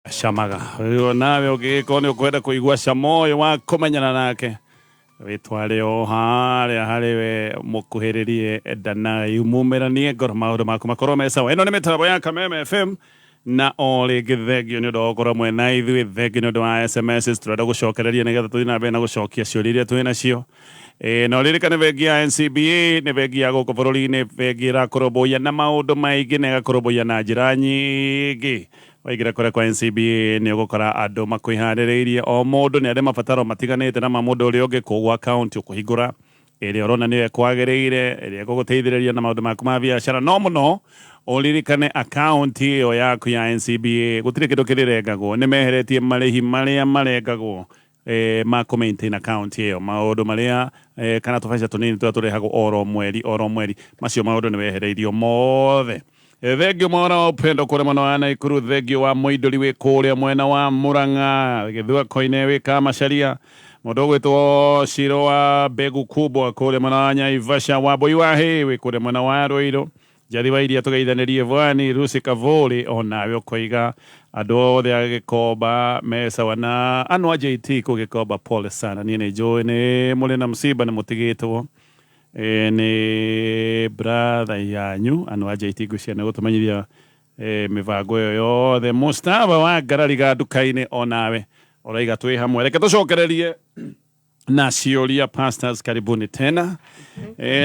Camaga rĩu nawe ũngĩgĩkorwo nĩ ũkwenda kũigua cama ũyũ wa kũmenyana nake, wĩtware o harĩa harĩ we mũkuhĩrĩrie Danai, mumĩranie ngoro, maũndũ maku makorwo me sawa. Ĩno nĩ mĩtambo ya Kameme FM, na o rĩngĩ thengio nĩ ũndũ wa gũkorwo mwena ithuĩ, thengio nĩ ũndũ wa SMS. Tũrenda gũcokereria nĩgetha tũthiĩ na mbere na gũcokia ciũria iria twĩ nacio. Na ũririkane bengi ya NCBA nĩ bengi ya gũkũ bũrũri-inĩ, bengi ĩrakũrũmbũiya na maũndũ maingĩ na ĩgakũrũmbũiya na njĩra nyingĩ. Waingĩra kũrĩa kwa NCBA nĩ ũgũkora andũ makwĩharĩrĩirie, o mũndũ nĩ arĩ mabataro matiganĩte na ma mũndũ ũrĩa ũngĩ, koguo akaunti ũkũhingũra ĩrĩa ũrona nĩyo ĩkwagĩrĩire, ĩrĩa ĩgũgũteithĩrĩria na maũndũ maku ma biacara. No mũno ũririkane akaunti ĩyo yaku ya NCBA gũtirĩ kĩndũ kĩrĩrengagwo, nĩ meheretie marĩhi marĩa marengagwo ma kũ maintain account ĩyo, maũndũ marĩa kana tũbeca tũnini tũrĩa tũrehagwo oro mweri oro mweri, macio maũndũ nĩ wehereirio mothe. Thengio Mwaura wa Upendo kũrĩa mwena wa Naikuru, thengio wa Mũindũri wĩ kũrĩa mwena wa Murang'a, Gĩthua-Koine wĩ Kamacharia, mũndũ ũgwĩtwo Ciro wa Mbegu Kubwa kũrĩa mwena wa Nyaivasha, Wambũi wa Hĩ wĩ kũrĩa mwena wa Ruiru, Njathi wa iria tũgeithanĩrie Vwani, Lucy Kavũrĩ onawe ũkoiga andũ othe a Gĩkomba me sawa na anũ a JT kũ Gĩkomba, pole sana, niĩ nĩ njũĩ nĩ mũrĩ na msiba nĩ mũtigĩtwo nĩ brother yanyu anũ a JT. Ngwĩciria nĩ gũtũmenyithia mĩbango ĩyo yothe. Mustafa wa Ngarariga nduka-inĩ onawe ũraiga twĩ hamwe. Reke tũcokererie na ciũria. Pastors, karibuni tena.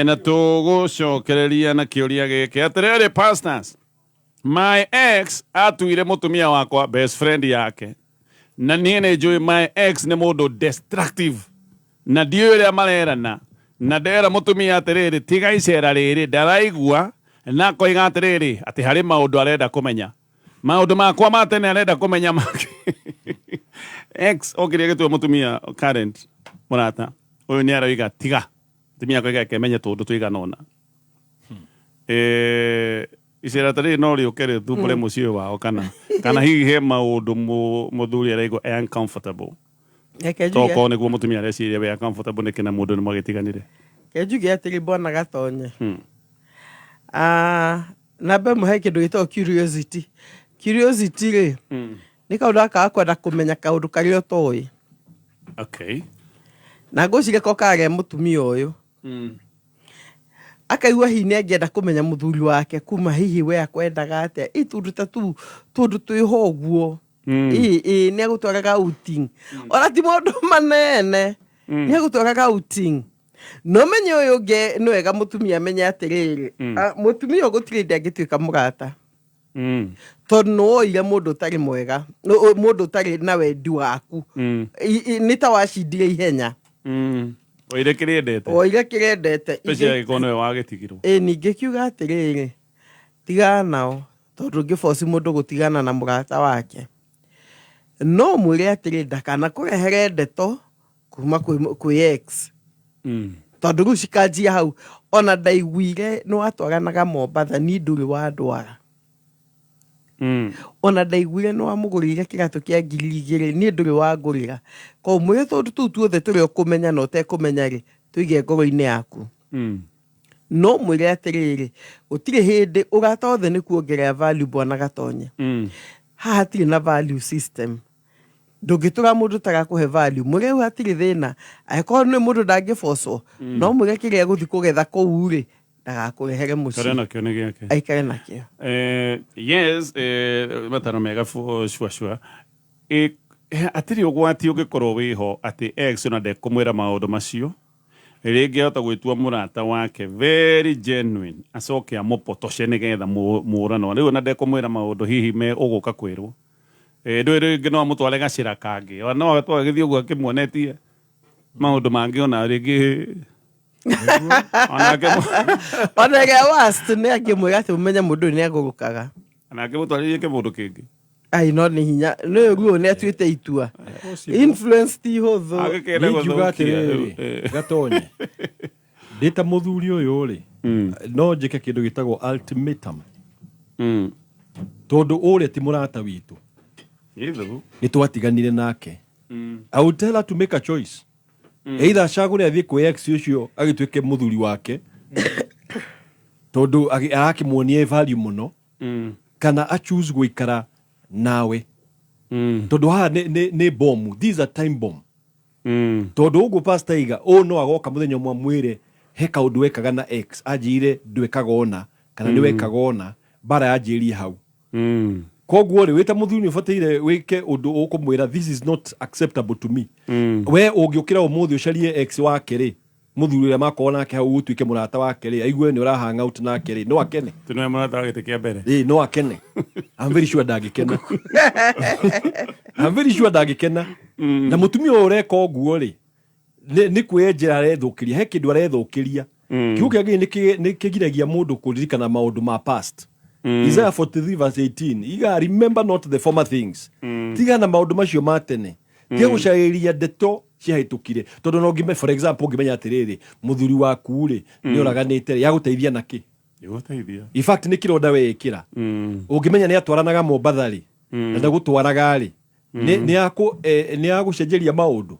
Na tũgũcokereria na kĩũria gĩkĩ atĩrĩrĩ, pastors, my ex atuire mũtumia wakwa best friend yake, na niĩ nĩ njũĩ my ex nĩ mũndũ destructive na ndiũĩ ũrĩa marerana, na ndera mũtumia atĩrĩrĩ, tiga icera rĩrĩ, ndaraigua na akoiga atĩrĩrĩ atĩ harĩ maũndũ arenda kũmenya, maũndũ makwa ma tene arenda kũmenya make. Ex okire agĩtua mũtumia current mũrata ũyũ, nĩ aroiga tiga, mũtumia akoiga ekemenye tũndũ tũigana ũna. Icera ta rĩrĩ no rĩũke rĩthumbũre mũciĩ ũyũ wao, kana hihi he maũndũ mũthuri araigua e uncomfortable? Reke njuge. Tokorwo nĩguo mũtumia areciria we uncomfortable nĩkĩ na mũndũ nĩ mwagĩtiganire. Reke njuge atĩrĩ, bwana Gatonye. Ah, namba ĩmwe he kĩndũ gĩtagwo curiosity. Curiosity rĩ, nĩ kaũndũ gaka ga kwenda kũmenya kaũndũ karĩa ũtoĩ. Na ngwĩciria ko kagĩa mũtumia ũyũ akaigua hihi nĩ angĩenda kũmenya mũthuri wake kuma hihi we akwendaga atĩa, ĩ tũndũ ta tũu, tũndũ twĩho ũguo. Ĩ ĩ nĩ agũtwaraga outing, ona ti maũndũ manene, nĩ agũtwaraga outing. No menye ũyũ ũngĩ, nĩ wega mũtumia amenye atĩrĩrĩ, mũtumia ũyũ gũtirĩ hĩndĩ angĩtuĩka mũrata, tondũ nĩ woire mũndũ ũtarĩ mwega, mũndũ ũtarĩ na wendi waku. Nĩ ta wacindire ihenya. Oire kĩrĩa endete. Woire kĩrĩa endete. Especially angĩkorwo nĩwe wagĩtigirwo. Ĩ ningĩ kiuga atĩrĩrĩ, tigana nao, tondũ ũngĩboci mũndũ gũtigana na mũrata wake, no mwĩre atĩrĩ ndakanakũrehere ndeto kuma kwĩ ex, tondũ rĩu cikanjia hau, ona ndaiguire nĩ watwaranaga Mombatha, niĩ ndũrĩ wandwara. Ona ndaiguire nĩ wamũgũrĩire kĩratũ kĩa 2000, niĩ ndũrĩ wangũrĩra. Koguo mwĩre tũndũ tũu tuothe tũrĩa ũkũmenya na ũtekũmenya rĩ, tũige ngoro-inĩ yaku. No mwĩre atĩrĩrĩ, gũtirĩ hĩndĩ ũrata othe nĩ kuongerera value, bwana Gatonye. Haha hatirĩ na value system, ndũngĩtũra mũndũ tarakũhe value. Mwĩre hau hatirĩ thĩna, angĩkorwo nĩ mũndũ ndangĩbocwo, no mwĩre kĩrĩa egũthiĩ kũgetha kũu rĩ, ndagakũrehere Kare mũciĩ. Nakĩo nĩ gĩake. Aikare nakĩo. Yes, mataro mega for sure. Hatirĩ ũgwati ũngĩkorwo wĩho atĩ ex ona ndekũmwĩra maũndũ macio, rĩngĩ ahota gwĩtua mũrata wake very genuine, acoke amũpotoce nĩgetha mũrano rĩu ona ndekũmwĩra maũndũ hihi me ũgũka kwĩrwo. Ndũĩ rĩngĩ no amũtware gacĩra kangĩ, ona no agĩthiĩ ũguo akĩmuonetie maũndũ mangĩ, ona rĩngĩ onake Ona ĩrĩa worst nĩ angĩmwĩra atĩ ũmenye mũndũ ũyũ nĩ agũrũkaga. Onake mũtwarĩrie kĩmũndũ kĩngĩ. Ai, no nĩ hinya nĩ ruo, nĩ atuĩte itua. Influence ti hũthũ. Agĩkenda Niĩ ngiuga gũthũkia atĩrĩrĩ, Gatonye, ndĩ ta mũthuri ũyũ rĩ, no njĩke kĩndũ gĩtagwo ultimatum, tondũ ũrĩa ti mũrata witũ. Gĩthũ. Nĩ twatiganire nake. I would tell her to make a choice, either acagũre athiĩ kwĩ ex ũcio agĩtuĩke mũthuri wake, tondũ arakĩmuonia value mũno, kana a choose gũikara nawe. Tondũ haha nĩ bomu, this is a time bomb. Tondũ ũguo Pastor Iga, ũũ no agoka mũthenya ũmwe amwĩre he kaũndũ wekaga na ex, anjĩire ndwekaga ũna kana nĩ wekaga ũna, mbara yanjĩrie hau. Koguo rĩ, wĩ ta mũthuri nĩ ũbataire wĩke ũndũ ũkũmwĩra, "This is not acceptable to me." We ũngĩũkĩra ũmũthĩ ũcarie ex wake rĩ, mũthuri ũrĩa makorwo nake hau, ũtuĩke mũrata wake rĩ, aigue nĩ ũra hang out nake rĩ, no akene? Tinoe mũrata wa gĩtĩ kĩa mbere. Ĩ, no akene? I'm very sure ndangĩkena. I'm very sure ndangĩkena. Na mũtumia ũyũ ũreka ũguo rĩ, nĩ kwĩyenjera arethũkĩria, he kĩndũ arethũkĩria. Kiugo kĩa Ngai nĩ kĩgiragia mũndũ kũririkana maũndũ ma past. Isaiah 43 verse 18 iga, "Remember not the former things." Tiga na maũndũ macio ma tene, tiga gũcarĩria ndeto ciahĩtũkire, tondũ no ngime, for example, ũngĩmenya atĩrĩrĩ, mũthuri waku rĩ, nĩ ũraganĩte rĩ, yagũteithia na kĩ? Ĩgũteithia. In fact, nĩ kĩronda weĩkĩra. Ũngĩmenya nĩ atwaranaga Mombatha rĩ, na ndagũtwaraga rĩ, nĩ ya gũcenjeria maũndũ?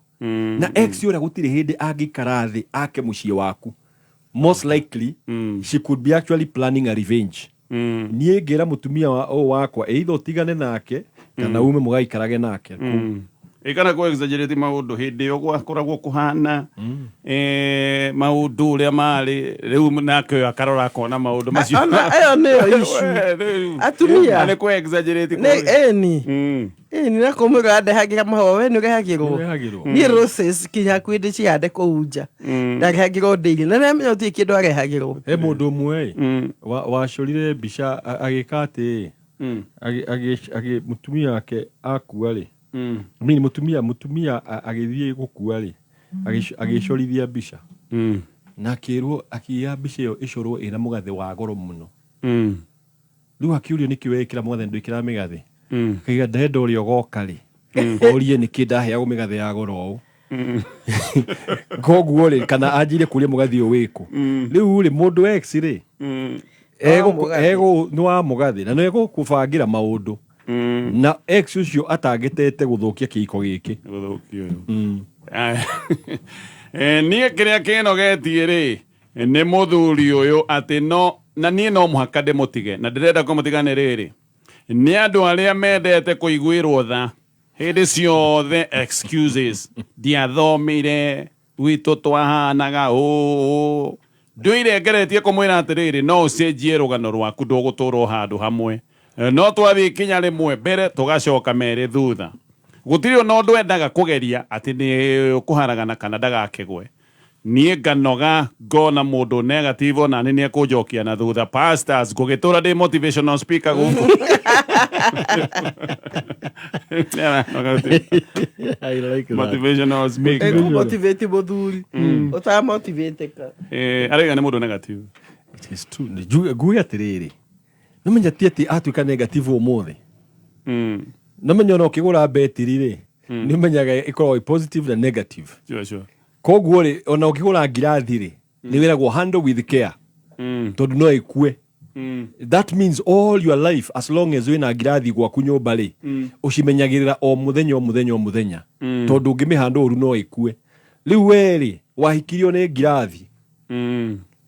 Na ex ũrĩa gũtirĩ hĩndĩ angĩikara thĩ ake mũciĩ waku. Most likely she could be actually planning a revenge. Niĩ ngĩra mũtumia wa ũyũ wakwa, either ũtigane nake kana ume mũgaikarage nake kũu. Ĩkana kũ exaggerate maũndũ hĩndĩ ĩyo gwakoragwo kũhana maũndũ ũrĩa marĩ rĩu, nake ũyũ akarora akona maũndũ macio. Ona ĩyo nĩyo issue. We, rĩu. Atumia. Nĩ kũ exaggerate. Nĩ ĩni. Ĩni, na kũmwĩra ndehagĩra mahũa, we nĩ ũrehagĩrwo? Nĩũrehagĩrwo. Niĩ roses kinya hakuhĩ ndĩcihande kũu nja, ndarehagĩrwo ndĩire na nĩamenya gũtirĩ kĩndũ arehagĩrwo. He mũndũ ũmwe ĩ, wacorire mbica agĩka atĩ mũtumia wake akua rĩ, I mean, mũtumia agĩthiĩ gũkua rĩ, agĩcorithia mbica na akĩrwo akĩya mbica ĩyo ĩcorwo ĩna mũgathĩ wa goro mũno. Rĩu akĩũrio, "Nĩkĩ wekĩra mũgathĩ? Ndwĩkĩra mĩgathĩ?" Akaiga, "Ndenda ũrĩa ũgoka rĩ, orie nĩkĩ ndaheagwo mĩgathĩ ya goro ũũ." Koguo rĩ, kana anjire kũria mũgathĩ ũyũ wĩkũ rĩu rĩ, mũndũ ex rĩ, Mũgathĩ. Ego nĩ wa mũgathĩ na nĩ egũkũbangĩra maũndũ, na ex ũcio atangĩtete gũthũkia kĩhiko gĩkĩ. Gũthũkio ũyũ. Niĩ kĩrĩa kĩnogetie rĩ, nĩ mũthuri ũyũ atĩ no na niĩ no mũhaka ndĩmũtige, na ndĩrenda kũmũtiga nĩ rĩrĩ, nĩ andũ arĩa mendete kũiguĩrwo tha hĩndĩ ciothe, excuses, ndiathomire, gwitũ twahanaga ũũ. Ndũire ngeretie kũmwĩra atĩrĩrĩ, no ũcenjie rũgano rwaku, ndũgũtũra o handũ hamwe. No twathiĩ kinya rĩmwe mbere, tũgacoka merĩ thutha. Gũtirĩ ona ũndũ endaga kũgeria atĩ nĩ kũharagana kana ndagakĩgwe. Niĩ nganoga ngona mũndũ negative ona nĩ nĩekũnjokia na thutha. Pastors, ngũgĩtũra ndĩ motivational speaker gũkũ. I like that. Motivational speaker. Ĩkũmotivate mũthuri ũtamotivatĩka. Araiga nĩ mũndũ negative. It is true. Nguge atĩrĩrĩ, nomenya ti atĩ atuĩka negative ũmũthĩ. Nomenya ona ũkĩgũra betiri rĩ, nĩ ũmenyaga ĩkoragwo ĩ positive na negative. Koguo rĩ, ona ũkĩgũra ngirathi rĩ, nĩ wĩragwo, "Handle with care," tondũ no ĩkue. That means all your life, as long as wĩna ngirathi gwaku nyũmba rĩ, ũcimenyagĩrĩra o mũthenya, o mũthenya, o mũthenya, tondũ ũngĩmĩhanda ũru no ĩkue. Rĩu we rĩ, wahikirio nĩ ngirathi,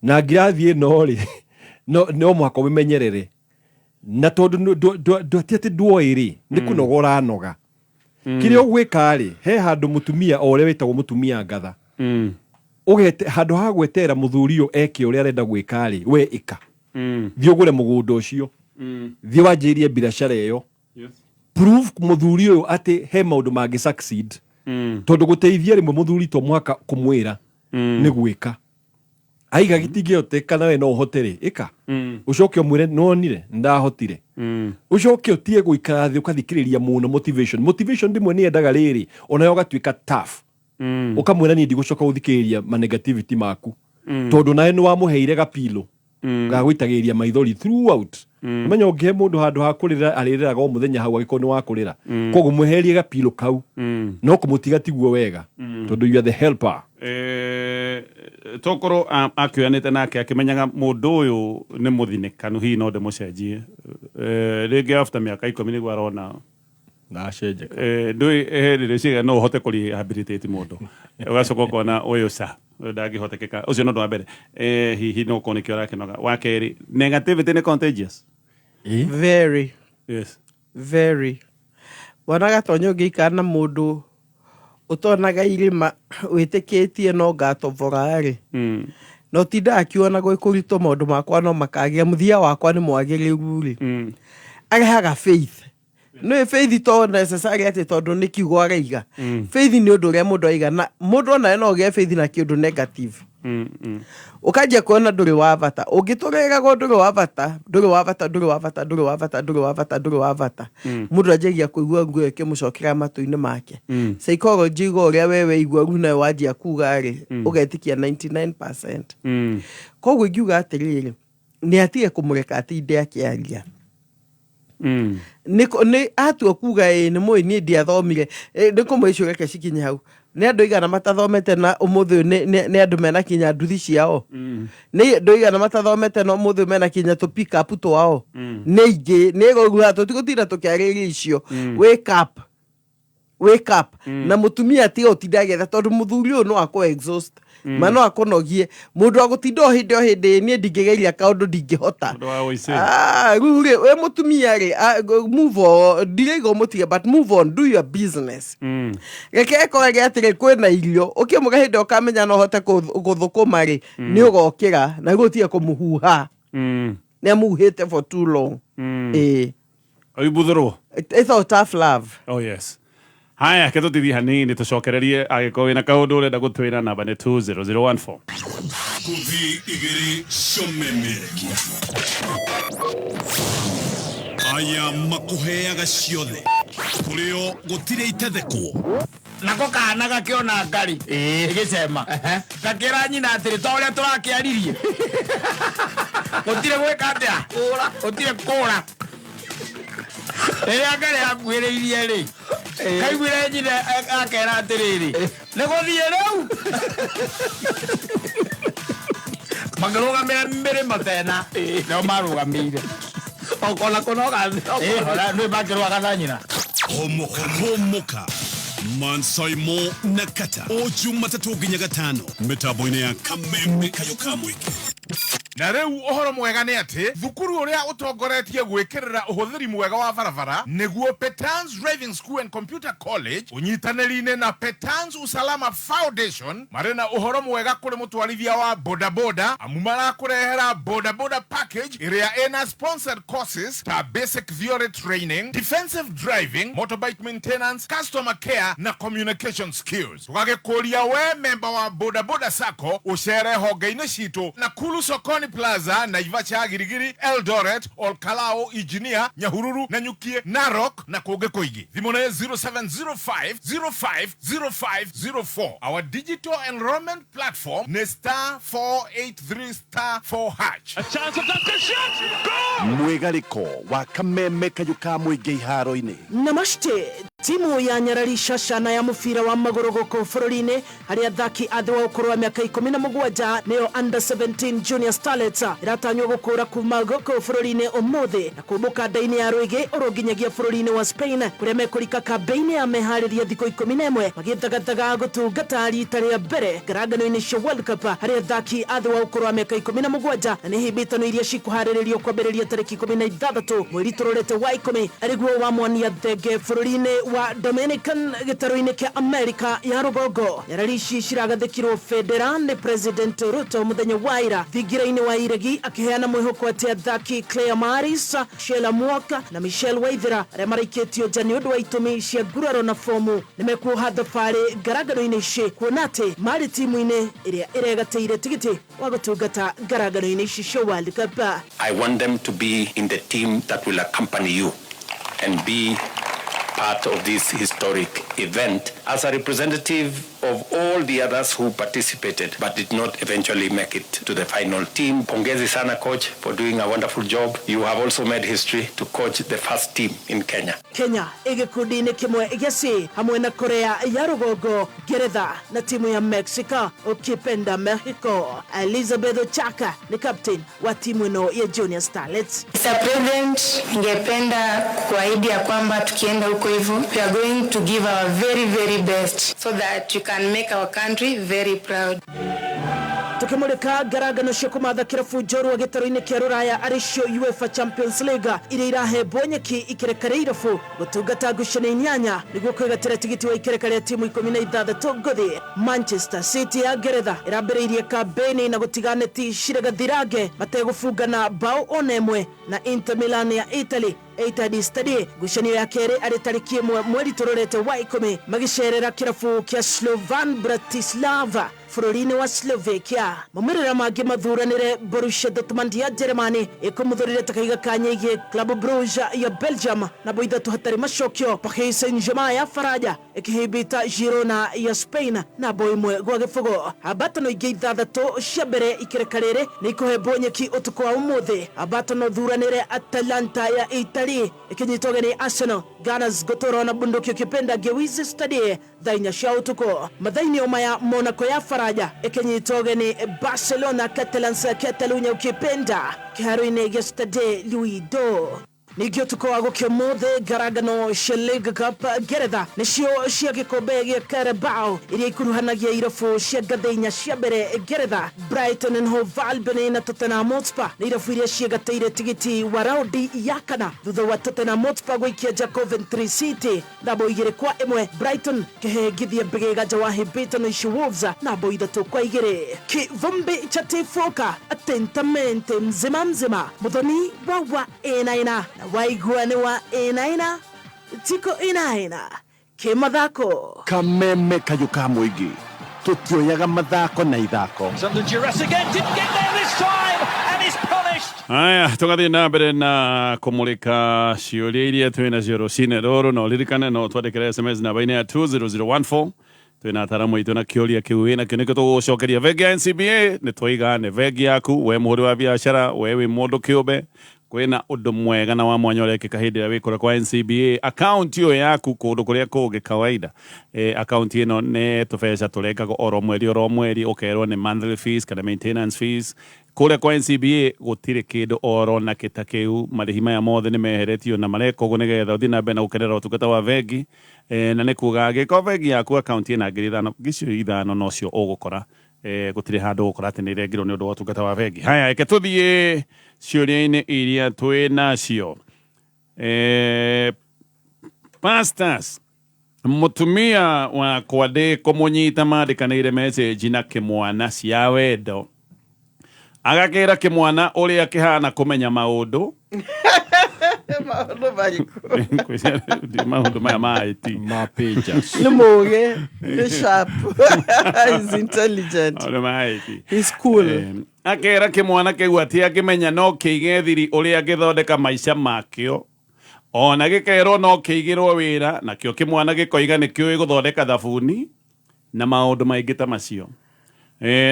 na ngirathi ĩno rĩ, no mũhaka ũmĩmenyerere, na tondũ ti atĩ ndwoĩ rĩ, nĩ kũnoga ũranoga. Kĩrĩa ũgwĩka rĩ, he handũ mũtumia o ũrĩa wĩtagwo mũtumia ngatha, ũgete handũ ha gweterera mũthuri ũyũ eke ũrĩa arenda gwĩka rĩ, we ĩka. Thiĩ ũgũre mũgũnda ũcio, thiĩ wanjĩrĩrie biacara ĩyo. Prove mũthuri ũyũ atĩ he maũndũ mangĩ succeed, tondũ gũteithia rĩmwe mũthuri to mũhaka kũmwĩra, nĩ gwĩka. Aiga gĩtingĩhoteka na we no ũhote rĩ, ĩka. Ũcoke ũmwĩre, "Nĩwonire ndahotire." Ũcoke ũtige gũikara thĩ ũkathikĩrĩria mũno motivation. Motivation rĩmwe nĩ yendaga rĩrĩ onayo ũgatuĩka tough, ũkamwĩra, "Niĩ ndigũcoka gũthikĩrĩria ma negativity maku," tondũ nawe nĩ wamũheire gapilo ga gũitagĩrĩria maithori throughout. Menya ũngĩhe mũndũ handũ ha kũrĩra, arĩrĩraga o mũthenya hau angĩkorwo nĩ wa kũrĩra. Koguo mweherie gapilo kau, no kũmũtiga tiguo wega, tondũ you are the helper. Tokorwo akĩoyanĩte nake akĩmenyaga mũndũ ũyũ nĩ mũthinĩkanu, hihi no ndĩmũcenjie. Rĩngĩ after mĩaka 10 nĩguo arona Ndacenjeka. Ndũĩ hĩndĩ ciga no ũhote kũ rehabilitate mũndũ, ũgacoka ũkona ũyũ ca, ũyũ ndangĩhotekeka. Ũcio nĩ ũndũ wa mbere. Hihi no ũkorwo nĩkĩo arakĩnoga. Wa kerĩ, negativity nĩ contagious. Very. Very. Bwana Gatonyo ũngĩikara na mũndũ ũtonaga irĩma wĩtĩkĩtie no ngatobora rĩ, na ũtindaga akiona gwĩ kũritũ maũndũ makwa no makagĩa mũthia wakwa nĩ mwagĩrĩru rĩ, arehaga faith. Nĩ faith to necessary atĩ tondũ nĩ kiugo araiga. Faith nĩ ũndũ ũrĩa mũndũ aiga, na mũndũ onawe no ũgĩe faith na kĩũndũ negative. Ũkanjia kuona ndũrĩ wa bata, ũngĩtũrĩragwo ndũrĩ wa bata, ndũrĩ wa bata, ndũrĩ wa bata, ndũrĩ wa bata, ndũrĩ wa bata, ndũrĩ wa bata, mũndũ anjagia kũigua nguo ĩkĩmũcokera matũ-inĩ make. Psychology iga ũrĩa we weigua rĩu nawe wanjia kuga rĩ, ũgetĩkia 99%. Koguo ingiuga atĩrĩrĩ, nĩ atige kũmũreka atinde akĩaria. Nĩ atua kuga ĩ nĩ mũĩ niĩ ndiathomire, nĩ kũmwe reke cikinye hau. Nĩ andũ aigana matathomete na ũmũthĩ ũyũ nĩ andũ mena kinya nduthi ciao? Nĩ andũ aigana matathomete na ũmũthĩ ũyũ mena kinya tũ pick up twao? Nĩ aingĩ. Nĩ rũruha tũtigũtinda tũkĩarĩrĩria icio. Wake up, wake up. Na mũtumia tiga ũtinda agĩetha, tondũ mũthuri ũyũ no akũ exhaust ma no akũnogie. Mũndũ agũtinda o hĩndĩ o hĩndĩ, niĩ ndingĩgeria kaũndũ ndingĩhota. Ũndũ wa ũici. Ah, rĩu rĩ, wĩ mũtumia rĩ, ah, move on. Ndiraiga ũmũtige, but move on, do your business. Reke ekorage atĩrĩ kwĩna irio ũkĩmũra hĩndĩ ĩyo ũkamenya no ũhote gũthũkũma rĩ, nĩ ũgokĩra na rĩu ũtige kũmũhuha. Nĩ amuhĩte for too long. Ĩĩ. Oibuthũrwo. It's all tough love. Oh yes. Haya, ke tũtithie hanini tũcokererie. Angĩkorwo wĩna kaũndũ ũrenda gũtwĩra, namba nĩ 20014. Kuthi igĩrĩ ciomemerekia aya makũheaga ciothe kũrĩo gũtirĩ itethekwo. Nako kana gakĩona ngari ĩgĩcema, gakĩra nyina atĩrĩ, ta ũrĩa tũrakĩaririe, gũtirĩ gwĩka atĩa, gũtirĩ kũra. Rĩrĩa ngari yakuhĩrĩirie rĩ, kaiguire nyina akera atĩrĩrĩ, nĩ gũthiĩ rĩu. Makĩrũgamĩra mĩrĩmo tena nĩo marũgamĩire. Okona kunoga. Ĩ, nĩ makĩrũaga na nyina. Homoka homoka Mansaimo na Kata o Jumatatũ nginya Gatano mĩtambo-inĩ ya Kameme Kayo ka Mũingĩ. Na rĩu ũhoro mwega nĩ atĩ thukuru ũrĩa ũtongoretie gwĩkĩrĩra ũhũthĩri mwega wa barabara nĩguo Petans Driving School and Computer College, ũnyitanĩri-inĩ na Petans Usalama Foundation, marĩ na ũhoro mwega kũrĩ mũtwarithia wa bodaboda, amu marakũrehera bodaboda package ĩrĩa ĩna sponsored courses ta basic theory training, defensive driving, motorbike maintenance, customer care na communication skills. Tũgagĩkũria we memba wa bodaboda sacco ũcere honge-inĩ citũ Nakuru Sokoni Plaza, Naivasha, Girigiri, Eldoret, Olkalou, Engineer, Nyahururu, Nanyukie, Narok na kũngĩ kũingĩ. Thimũ nĩ 0705 050504. Our digital enrollment platform nĩ *483*4#. Mwĩgarĩko wa Kameme Kayũ ka Mũingĩ iharo-inĩ. Namaste. Timu ya Nyarari Shashana ya mũbira wa magũrũ gũkũ bũrũri-inĩ harĩ athaki a thĩ wa ũkũrũ wa mĩaka 17, nĩyo under 17 Junior Starlets, ĩratanywo gũkũra kuma gũkũ bũrũri-inĩ ũmũthĩ na kũmbũka nda-inĩ ya rwĩgĩ oro nginyagia bũrũri-inĩ wa Spain, kũrĩa mekũrika kambĩ-inĩ ya meharĩria thikũ 11 magĩthagathaga gũtungata rita rĩa mbere ngarangano-inĩ cia World Cup harĩ athaki a thĩ wa ũkũrũ wa mĩaka 17, na nĩ hĩmbĩtano iria cikũharĩrĩrio kwambĩrĩria tarĩki 16 mweri tũrorete wa 10, arĩguo wa mwania thenge bũrũri-inĩ wa Dominican gĩtarũ-inĩ kĩa Amerika ya rũgongo. Nyarari ici ciragathĩkirwo bendera nĩ President Ruto mũthenya wa ira thingira-inĩ wa Iregi, akĩheana mwĩhoko atĩ athaki Claire Maris, Sheila Mwaka na Michelle Waithera arĩa maraikĩtio nja nĩ ũndũ wa itũmi cia nguraro na fomu nĩ mekuoha thabarĩ ngarangano-inĩ ici, kuona atĩ marĩ timu-inĩ ĩrĩa ĩregatĩire tigiti wa gũtungata ngarangano-inĩ ici cia World Cup. I want them to be in the team that will accompany you and be part of this historic event as a representative of all the others who participated but did not eventually make it to the final team. Pongezi sana, coach, for doing a wonderful job. You have also made history to coach the first team in Kenya. Kenya ĩgĩkundi-inĩ kĩmwe gĩa C hamwe na Korea ya rũgongo, Ngeretha na timu ya Mexico, ukipenda Mexico. Elizabeth Ochaka nĩ captain wa timu ĩno ya Junior Starlets. Mr. President, ningependa kuahidi ya kwamba tukienda huko hivyo, we are going to give our very very best so that we can make our country very proud. Tukimurika ngarangano cia kumatha kirabu njorua gĩtarũ-inĩ kĩa rũraya arĩcio UEFA Champions League iria irahembwo nyeki ikereka rĩa irabu gũtungata ngucanio inyanya nĩguo kwĩgatĩra tigiti wa ikereka rĩa timu 16 ngũthi. Manchester City ya Ngeretha ĩrambĩrĩirie kambĩini na gũtiga neti ciregathirange mategũbungana bao ona ĩmwe na Inter Milan ya Italy Etihad Stadium. Ngucanio ya kerĩ arĩ tarĩki 1 mweri tũrorete wa 10 magĩcerera kĩrabu kĩa Slovan Bratislava bũrũri-inĩ wa Slovakia. Maumĩrĩra mangĩ mathuranĩre Borussia Dortmund ya Jeremani ĩkũmũthũrire ta kahiga ka nyĩingĩ Club Brugge ya Belgium na bao 3 hatarĩ macokio. Paris Saint-Germain ya Faraja ĩkĩhĩmbĩta Girona ya Spain na bao 1 gwa gĩbũgũ. Ambatano ingĩ 6 cia mbere ikereka rĩrĩ nĩ ikũhembwo nyeki ũtukũ wa ũmũthĩ. Ambatano thuranĩre Atalanta ya Italy ĩkĩnyitwo ũgeni Arsenal. Gunners gũtũrwo na bunduki ũkĩpenda Gewiss Stadium thaa 4 cia ũtukũ. Mathaa-inĩ o maya Monaco ya Faraja ĩkĩnyitwo ũgeni Barcelona Catalans Catalunya ũkĩpenda kĩharo-inĩ gĩa Stade Louis II. Ningĩ ũtukũ wa gũkĩa ũmũthĩ ngarangano cia League Cup Ngeretha nĩcio cia gĩkombe gĩa Carabao iria ikuruhanagia irabu cia ngathĩ 4 cia mbere Ngeretha. Brighton and Hove Albion na Tottenham Hotspur nĩ irabu iria ciĩgatĩire tigiti wa raundi ya kana thutha wa Tottenham Hotspur gũikia nja Coventry City na bao 2-1. Brighton kĩhĩngithia mbĩgĩga nja wa hĩmbĩtano ici Wolves na bao 3-2. Kivumbi cha tifuka atentamente mzima mzima muthoni wa ĩna ĩna na waigua nĩ wa ĩna ĩna tiko ĩna ĩna kĩmathako. Kameme kayũ ka mũingĩ tũtioyaga mathako na ithako. Aya, tũgathiĩ na mbere na kũmũrĩka ciũria iria twĩ nacio rũcinĩ rũrũ na ũririkane no twandĩkĩre SMS namba-inĩ ya 20014. Twĩna ataramu aitũ na kĩũria kĩu wĩna kĩo nĩkĩo tũgũgũcokeria. Bengi ya NCBA nĩ twaiga nĩ bengi yaku we mũhũri wa biacara, we wĩ mũndũ kĩũmbe, kwĩna ũndũ mwega na wa mwanya ũrekĩka hĩndĩ ĩrĩa wĩkũra kwa NCBA account ĩyo yaku kũndũ kũrĩa kũngĩ kawaida. Account ĩno nĩ tũbeca tũrengagwo oro mweri oro mweri, ũkerwo nĩ monthly fees kana maintenance fees. Kũrĩa kwa NCBA gũtirĩ kĩndũ oro na kĩta kĩu, marĩhi maya mothe nĩ meheretio na mareka ũguo nĩgetha ũthiĩ na mbere na gũkenerera ũtungata wa bengi. Na nĩ kuga angĩkorwo bengi yaku account ĩna 5,000, 5,000 nocio ũgũkora. Gũtirĩ handũ ũgũkora atĩ nĩ ĩrengirwo nĩ ũndũ wa ũtungata wa bengi. Haya, reke tũthiĩ ciũria-inĩ iria twĩ nacio. Pastors, mũtumia wakwa ndĩ kũmũnyita mandĩkanĩire message na kĩmwana cia wendo. Agakĩra kĩmwana ũrĩa kĩhana kũmenya maũndũ. Maũndũ marĩkũ? Maũndũ maya ma IT. Ma pages. Nĩ mũũgĩ, nĩ sharp. He's intelligent. Maũndũ ma IT. He's cool. Akera kĩmwana kĩu atĩ angĩmenya no kĩige thiri ũrĩa angĩthondeka maica makĩo. Ona gĩkerwo no kĩigĩrwo wĩra, nakĩo kĩmwana gĩkoiga nĩ kĩũĩ gũthondeka thabuni na maũndũ maingĩ ta macio.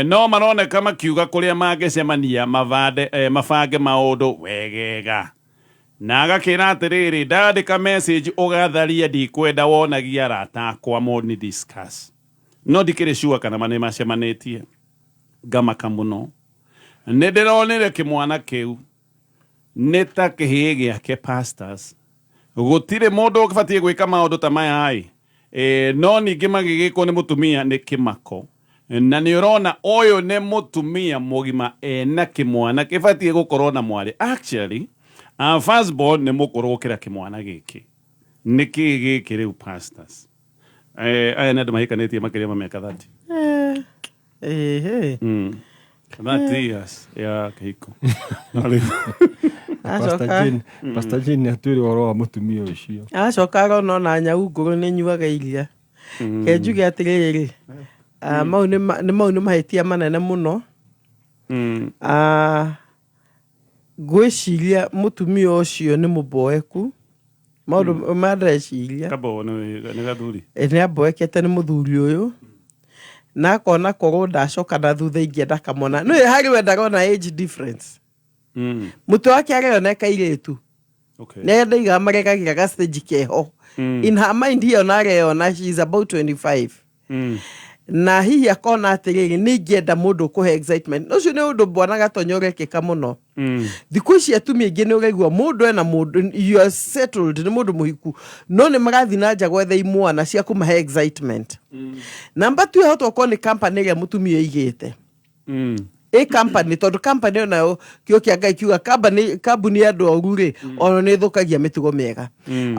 No maroneka makiuga kũrĩa mangĩcemania mabange maũndũ wegega. Na agakĩra atĩrĩrĩ, ndandĩka message ũgatharia ndikwenda wonagia arata akwa moni discuss. No ndikĩrĩ sure kana nĩ macemanĩtie. Ngamaka mũno. Nĩ ndĩronire kĩmwana kĩu nĩ ta kĩhĩĩ gĩake pastors. Gũtirĩ mũndũ ũbatiĩ gwĩka maũndũ ta maya ĩ. No ningĩ magĩgĩkwo nĩ mũtumia nĩ kĩmako. Na nĩ ũrona ũyũ nĩ mũtumia mũgima ena kĩmwana kĩbatiĩ gũkorwo na mwarĩ. Actually, our firstborn nĩ mũkũrũ gũkĩra kĩmwana gĩkĩ. Nĩ kĩĩ gĩkĩ rĩu pastors? Aya nĩ andũ mahikanĩtie makĩria ma mĩaka 30. 30 years ya kĩhiko. Pastor Jane nĩ atwĩre ũhoro wa mũtumia ũcio. Acoka arona ona nyau ngũrũ nĩ nyuaga iria. Ke njuge atĩrĩrĩ, mau nĩ mahĩtia manene mũno. Ngwĩciria mũtumia ũcio nĩ mũboeku. Maũndũ ma ndĩreciria. Kabo nĩ gathuri. Nĩ amboekete nĩ mũthuri ũyũ. Na akona korwo ndacoka na thutha ingĩenda kamwana. No harĩ we ndarona age difference. Mũtwe wake areyona kairĩtu. Nĩ ndaiga marekagĩra ga stage keho. In her mind here ona areyona she is about 25. Na hihi akona atĩrĩrĩ, nĩ ingĩenda mũndũ ũkũhe excitement. Ũcio nĩ ũndũ bwana Gatonya ũrekĩka mũno. Thikũ ici atumia aingĩ nĩ ũraigua mũndũ ena mũndũ, you are settled, nĩ mũndũ mũhiku, no nĩ marathiĩ na nja gwetha imwana cia kũmahe excitement. Namba 2 yahota gũkorwo nĩ company ĩrĩa mũtumia aigĩte. Ä company, tondå company onayo kĩo kĩa Ngai kiuga company, kambuni ya andũ oru rĩ, ona nĩ ĩthũkagia mĩtugo mĩega.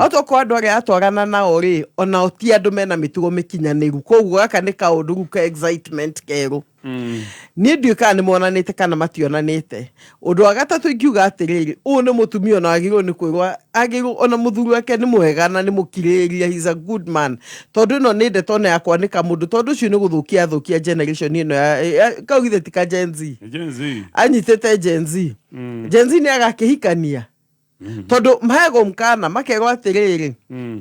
Otokorwo andũ arĩa atwarana nao rĩ, onao ti andũ mena mĩtugo mĩkinyanĩru, koguo gaka nĩ kaũndũ rĩu ka excitement kerũ. Niĩ ndiũĩ kana nĩ monanĩte kana mationanĩte. Ũndũ wa gatatũ ingiuga atĩrĩrĩ, ũyũ nĩ mũtumia ona agĩrĩirwo nĩ kwĩrwo, agĩrĩirwo ona mũthuri wake nĩ mwega na nĩ mũkirĩrĩria, he's a good man, tondũ ĩno nĩ ndeto ona ya kwanĩka mũndũ, tondũ ũcio nĩ gũthũkia athũkia generation ĩno kau githĩ ti ka Gen Z? Gen Z. Anyitĩte Gen Z. Gen Z nĩ agakĩhikania, tondũ maheagwo mkana makerwo atĩrĩrĩ,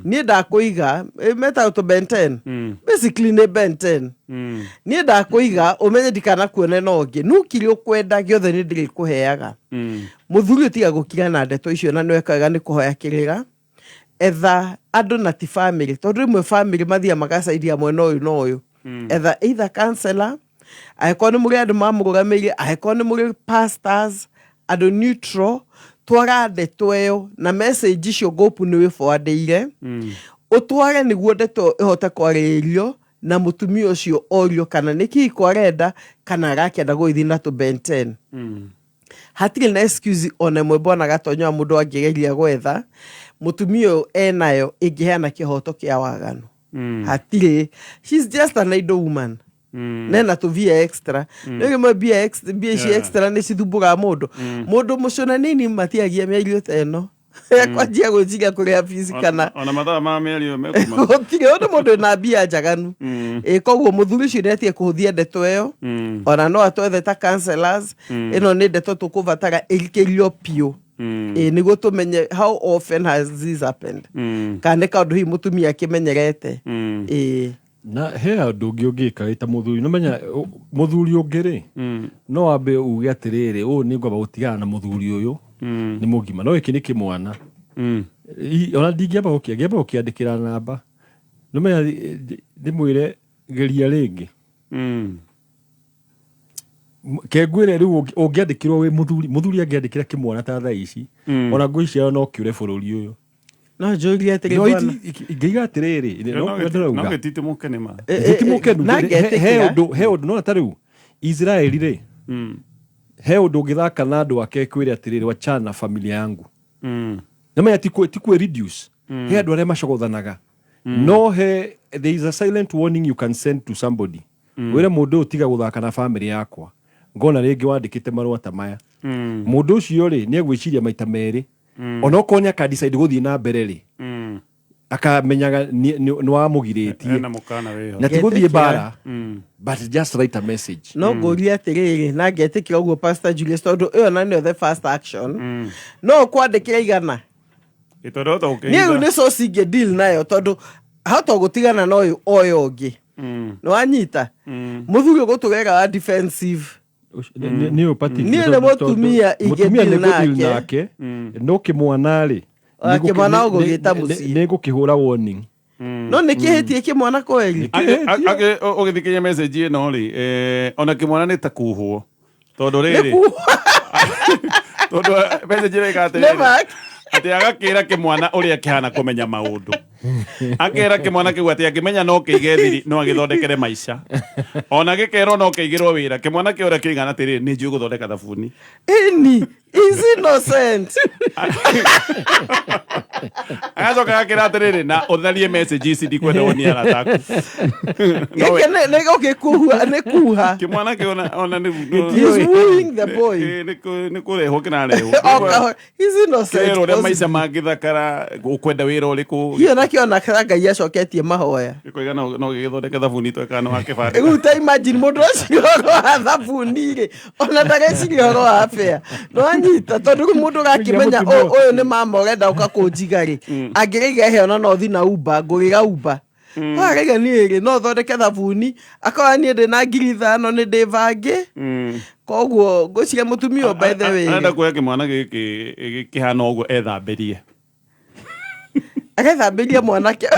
niĩ ndakũiga, metagwo tũ Ben 10. Basically nĩ Ben 10. Niĩ ndakũiga ũmenye ndikanakuone na ũngĩ, nukiri ũkwenda gĩothe nĩ ndĩrĩkũheaga. Mũthuri ũyũ tiga gũkira na ndeto icio, na nĩweka wega nĩ kũhoya kĩrĩra, etha andũ na ti family, tondũ rĩmwe family mathiaga magacaidia mwena ũyũ na ũyũ. Etha either counselor, angĩkorwo nĩ mũrĩ andũ mamũrũgamĩrĩire, angĩkorwo nĩ mũrĩ pastors, andũ neutral, twara ndeto ĩyo na message icio ngũpu nĩ wĩbwandĩire, ũtware nĩguo ndeto ĩhote kwarĩrĩrio na mũtumia ũcio orio kana nĩ kĩhiko arenda kana arakĩenda gũgĩthiĩ na tũ Ben 10. Hatirĩ na excuse ona ĩmwe bwana Gatonyo wa mũndũ angĩgeria gwetha mũtumia ũyũ enayo ĩngĩheana kĩhoto kĩa waganu. Hatirĩ. She's just an idle woman nena tũ mbia extra. Nĩ rĩmwe mbia ici extra nĩ cithumbũraga mũndũ. Mũndũ mũcũna nini matiagia mĩario ta ĩno kwanjia gwĩciria kũrĩha fees kana Ona mathaa ma mĩario mekuma. Gũtirĩ ũndũ mũndũ wĩna mbia njaganu. Ĩ koguo mũthuri ũcio nĩatige kũhũthia ndeto ĩyo. Ona no atwethe ta counselors. Ĩno nĩ ndeto tũkũbatara ĩrikĩrio biũ. Ĩ nĩguo tũmenye how often has this happened, kana nĩ kaũndũ hihi mũtumia akĩmenyerete. Ĩ. Na he ũndũ ũngĩ ũngĩka wĩ ta mũthuri, nĩmenya mũthuri ũngĩ rĩ, no wambe uge atĩrĩrĩ, ũũ nĩ ngwamba gũtigana na mũthuri ũyũ nĩ mũgima, no gĩkĩ nĩ kĩmwana. Ona ndingĩamba ngĩamba gũkĩandĩkĩra namba, nĩmenya ndĩmwĩre geria rĩngĩ. Ke ngwĩre rĩu ũngĩandĩkĩrwo wĩ mũthuri, mũthuri angĩandĩkĩra kĩmwana ta thaa ici, ona ngwĩciria no kĩũre bũrũri ũyũ. No njũrie atĩrĩ, No bwana. Ingĩiga atĩrĩrĩ, no ndĩrauga. No gĩtiti mũkene ma. Gĩti mũkenu. Na he ngetĩkĩra. He ũndũ nona ta rĩu Israeli rĩ, he ũndũ ũngĩthaka na andũ ake kwĩre atĩrĩrĩ, wachana na familia yangu. Namenya ti kwĩ reduce he andũ arĩa macogothanaga, no he there is a silent warning you can send to somebody, wĩre mũndũ ũyũ tiga gũthaka na family yakwa, ngona rĩngĩ wandĩkĩte marũa ta maya. Mũndũ ũcio rĩ, nĩ egwĩciria maita merĩ, onokorwo nĩ akadecide gũthiĩ na mbere rĩ, akamenyaga nĩ wamũgirĩtie. Ena mũkana wĩho. Na ti gũthiĩ Ngetĩkĩra. mbara, but just write a message. No ngũrie atĩrĩrĩ, na ngetĩkĩra ũguo Pastor Julius, tondũ ĩyo na nĩyo the first action, no ũkwandĩkĩra igana. Ĩtondũ niĩ rĩu nĩ source ingĩ deal nayo, tondũ hota gũtigana na ũyũ oyo ũngĩ nĩ wanyita mũthuri ũgũtũgega wa defensive. Nĩ ũbatiĩ Niĩ nĩ mũtumia ingĩ mũtumia deal nĩ gũdeal nake. nake, no kĩmwana rĩ, Ona kĩmwana ũgũgĩta mũciĩ. nĩ ngũkĩhũra warning. No nĩ kĩhĩtie kĩmwana kweri? Ũgĩthikĩria message ĩno rĩ, ona kĩmwana nĩ ta kuhwo, tondũ Nĩ rĩrĩ, tondũ message ĩrĩa ĩga Nĩ atĩrĩrĩ, Mark. atĩ agakĩra kĩmwana ũrĩa kĩhana kũmenya maũndũ, akera kĩmwana kĩu atĩ angĩmenya no kĩige thiri, no agĩthondekere maica, ona gĩkerwo no kĩigĩrwo wĩra, kĩmwana kĩu ũrĩa kĩigana atĩrĩrĩ, nĩ njũĩ gũthondeka thabuni. Ĩni is innocent. Agacoka gakĩra atĩrĩrĩ, na ũtharie message ici, ndikwenda wonie arata aku. Gĩkĩ nĩ gũgĩkuha, nĩ kuha. Kĩmwana kĩu ona nĩ He's wooing the boy. Nĩ kũrehwo kĩrarehwo. O kahora. He's innocent. Kĩrerwo ũrĩa maica mangĩthakara, ũkwenda wĩra ũrĩkũ. Hiyo nakĩo na Ngai acoketie mahoya. Gĩkoiga no gĩgĩthondeke thabuni tweka no wakĩbandĩka. Rĩu ta imagine mũndũ ũcio ũhoro wa thabuni rĩ, ona ndareciria ũhoro wa bea, nĩwanyita? Tondũ rĩu mũndũ ũrakĩmenya mũtumia. Ũyũ nĩ mama ũrenda ũka kũnjiga rĩ, angĩraiga ehe ona no thi na Uber, ngũrĩra Uber. Araiga niĩ rĩ, no thondeke thabuni akorwo niĩ ndĩ na 5,000 nĩ ndĩ bangĩ. Koguo ngwĩciria mũtumia ũyũ, by the way, Arenda rĩ, kuoya kĩmwana gĩkĩ kĩhana ũguo ethambĩrie. Agethambĩria mwanake,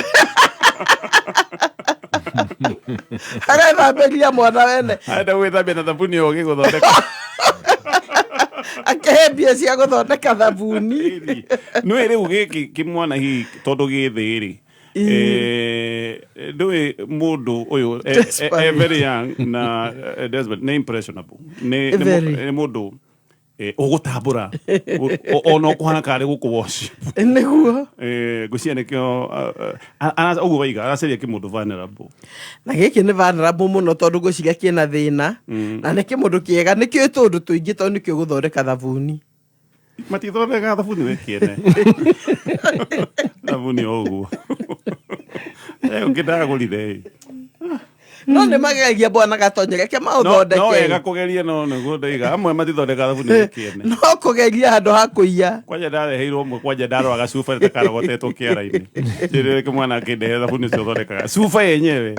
agethambĩria mwana wene. Arenda gwĩthambia na thabuni ĩyo gĩgũthondeka. Akĩhe mbia cia gũthondeka thabuni. Nĩ rĩu gĩkĩ kĩmwana hihi tondũ gĩ thĩ rĩ, Ndũĩ mũndũ ũyũ e very young na desperate, nĩ impressionable, nĩ Very. nĩ mũndũ ũgũtambũra ona ũkũhana karĩ gũkũ worship. Nĩguo. Ngwĩciria nĩkĩo ũguo waiga aracaria kĩmũndũ vulnerable. Na gĩkĩ nĩ vulnerable mũno, tondũ ngwĩciria kĩna thĩna na nĩ kĩmũndũ kĩega, nĩ kĩũĩ tũũndũ tũingĩ, tondũ nĩkĩo gũthondeka thabuni. Matithondekaga thabuni we kĩene, thabuni o ũguo. Ũngĩ ndagũrire ĩ. No nĩ mageragia, bwana Gatonye, reke No maũthondeke. wega kũgeria, no nĩguo ndoiga amwe matithondekaga thabuni we kĩene. No kũgeria handũ ha kũiya. Kwanja ndareheirwo ũmwe, kwanja ndaroraga cuba ta karogotetwo kĩara-inĩ, njĩrĩre kĩmwana akĩndehere thabuni ũcio ũthondekaga cuba yenyewe.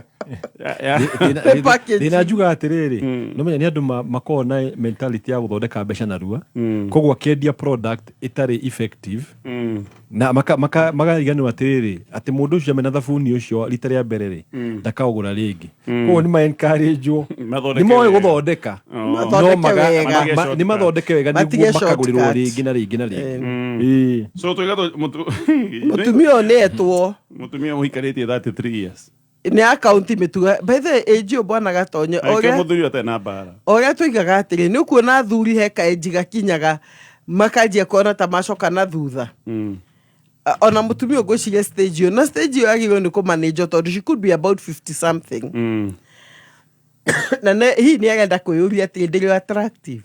Package. Thĩna njuga atĩrĩrĩ, no menya nĩ andũ makoragwo na mentality ya gũthondeka mbeca narua, koguo akĩendia product ĩtarĩ effective na makariganĩrwo atĩrĩrĩ, atĩ mũndũ ũcio amena thabuni ũcio rita rĩa mbere rĩ, ndakaũgũra rĩngĩ. Koguo nĩ ma-encourage-wo, Mathondeke nĩ moĩ wega. gũthondeka, no Mathondeke wega. nĩ mathondeke wega Matige nĩguo makagũrĩrwo shortcut. rĩngĩ na rĩngĩ na rĩngĩ. Ĩĩ. So tuiga Mũtumia ũyũ nĩ etwo. Mũtumia mũhikarĩtie 33 years. Nĩ akaunti mĩtugo, by the way, age ũyũ, bwana Gatonye, Akĩo ũrĩa mũthuri atarĩ na mbara. Ũrĩa tuigaga atĩrĩ, nĩ ũkuona athuri he kaenji gakinyaga makanjia kuona ta macoka na thutha. Ona mũtumia ũngwĩciria stage ĩyo, na stage ĩyo yagĩrĩirwo nĩ kũmanĩnjwo, tondũ she could be about 50 something, na hihi nĩ arenda kwĩyũria atĩ ndĩrĩ attractive,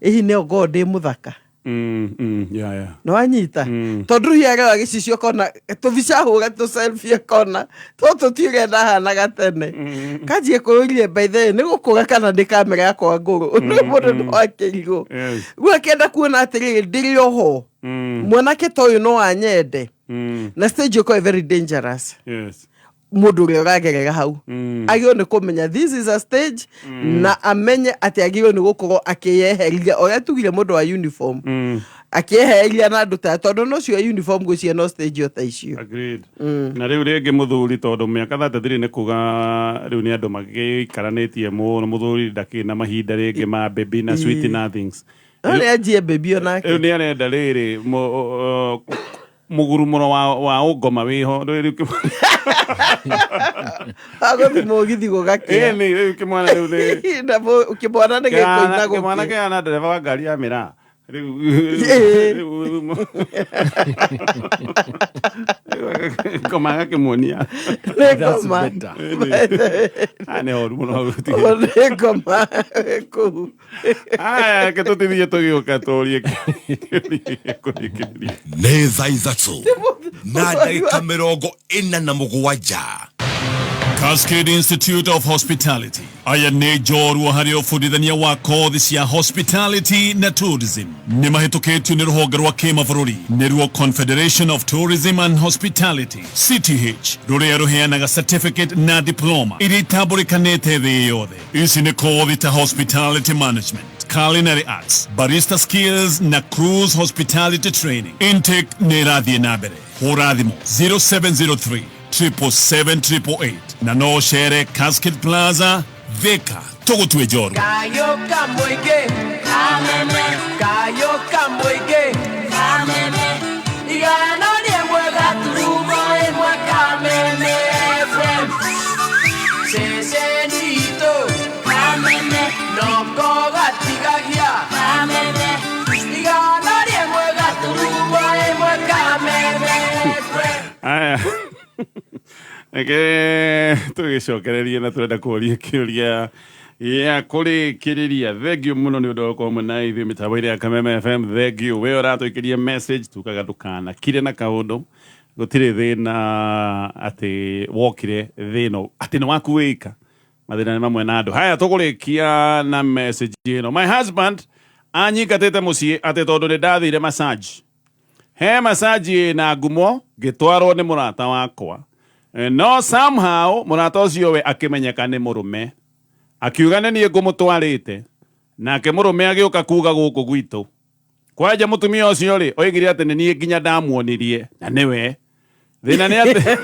hihi nĩ ongorwo ndĩ mũthaka. Nĩ wanyita? Tondũ hihi arora gĩcicio akona tũbica hũra tũ selfie, akona tũtũ ti ũrĩa ndahanaga tene, kanjie kwĩyũria, by the way, nĩ gũkũra kana nĩ kamera yakwa ngũrũ? Nĩ mũndũ no akĩrigwo. Rĩu akĩenda kuona atĩrĩrĩ, ndĩrĩ oho, mwanake ta ũyũ no anyende? Na stage ĩkorwo very dangerous. Mũndũ ũrĩa ũragerera hau agĩrĩirwo nĩ kũmenya this is a stage, na amenye atĩ agĩrĩirwo nĩ gũkorwo akĩyeheria, ũrĩa tugire mũndũ wa uniform, akĩeheria na andũ ta, tondũ no cio uniform gwĩcia no stage o ta icio. Agreed. Na rĩu rĩngĩ mũthuri, tondũ mĩaka 33 nĩ kuga rĩu nĩ andũ magĩikaranĩtie mũno, mũthuri ndakĩrĩ na mahinda rĩngĩ ma baby na sweet nothings. No nĩ anjie baby onake. Rĩu nĩ arenda rĩrĩ mũgurumũro wa ũngoma wĩho. Rĩu Agũthi mũgithi gũgakĩa. Ĩni, rĩu kĩmwana rĩu nĩ Na kĩmwana nĩ gĩkũina. Kĩmwana Gũkĩ kĩhana ndereba wa ngari ya mĩraa rĩu. Rĩu ngoma agakĩmuonia. Nĩ That's ngoma. better. Ah, nĩ horu mũno hau. Nĩ ngoma kũu. Aya, reke tũtithie, tũgĩũka tũrie kĩũria kũrĩkĩrĩria. Nĩ thaa 3 na ndagĩka 47. Cascade Institute of Hospitality aya nĩ njorua harĩ ũbundithania wa kothi cia hospitality na tourism. Nĩ mahĩtũkĩtio nĩ rũhonge rwa kĩmabũrũri, nĩruo Confederation of Tourism and Hospitality, CTH, rũrĩa rũheanaga certificate na diploma iria itambũrĩkanĩte thĩ yothe. Ici nĩ kothi ta hospitality management, culinary arts, barista skills na cruise hospitality training. Intake nĩ ĩrathiĩ na mbere. Hũra thimũ 0703 777 na no ũcere Cascade Plaza, Thika. Tũgũtue njorua. Kayo kamũingĩ, kameme, kayo kamũingĩ, kameme, igana rĩmwe gaturumo ĩmwe, Kameme FM, ceceni itũ, kameme, noko gatigagia, kameme, 101.3 Kameme FM. Aya, reke tũgĩcokererie na tũrenda kũria kĩũria gĩa kũrĩkĩrĩria. Thank you mũno nĩ ũndũ wa gũkorwo mwĩ na ithuĩ mĩtambo-inĩ ya Kameme FM. Thank you we ũratũikĩria message, tugaga ndũkanakire na kaũndũ, gũtirĩ thĩna atĩ wokire thĩna atĩ nĩ waku wĩika, mathĩna nĩ mamwe na andũ. Haya, tũkũrĩkia na message ĩno: my husband anyingatĩte mũciĩ atĩ tondũ nĩ ndathire massage, he massage na ngumo, ngĩtwarwo nĩ mũrata wakwa. No somehow mũrata ũcio we akĩmenyeka nĩ mũrũme, akiuga nĩ niĩ ngũmũtwarĩte, nake mũrũme agĩũka kuga gũkũ gwitũ kwanja mũtumia ũcio rĩ oigire atĩ nĩ niĩ nginya ndamuonirie na nĩwe thĩna nĩ atĩ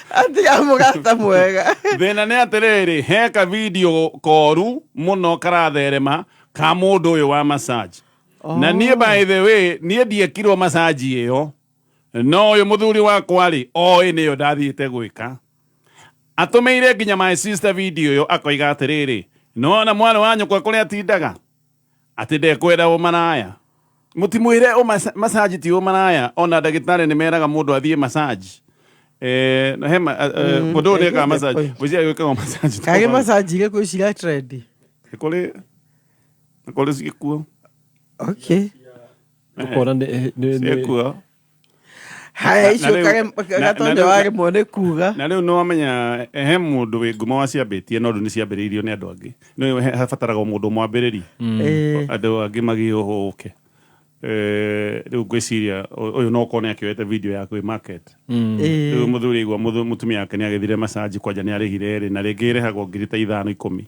Atiga mũgata mwega. Thĩna nĩ atĩrĩrĩ, he ka video koru mũno karatherema ka mũndũ ũyũ wa massage, na niĩ, by the way, niĩ ndiekirwo massage ĩyo. No ũyũ mũthuri wakwa rĩ, oĩ nĩyo ndathiĩte gwĩka. Atũmĩire nginya my sister video ĩyo akoiga atĩrĩrĩ, nĩwona mwarĩ wa nyũkwa kũrĩa atindaga? Atĩ ndekwenda ũmaraya. Mũtimwĩre massage ti ũmaraya, ona ndagĩtarĩ nĩ meraga mũndũ athiĩ massage. Eh, na he mũndũ ũyũ nĩekaga massage. Ngwĩciria gwĩkagwo massage. Kagĩ massage irĩkũ ici ira trend? Nĩ kũrĩ nĩ kũrĩ ciĩkuo. Okay. Ũkona nĩ Ciĩkuo. Haya Na icio rĩu- Gatonya na rĩu- waremwo nĩ kuga. Na rĩu nĩwamenya he mũndũ wĩ ngumo waciambĩtie no rĩu nĩciambĩrĩirio nĩ andũ angĩ. Nĩ habataraga mũndũ mwambĩrĩri. Andũ angĩ magĩũke. Rĩu ngwĩciria ũyũ no ũkorwo nĩ akĩoete video ya kwĩ market. Rĩu mũthuri aigua mũtumia wake nĩ agĩthire massage kwanja nĩ arĩhire rĩ, na rĩngĩ ĩrĩhagwo ngiri ta ithano ikũmi.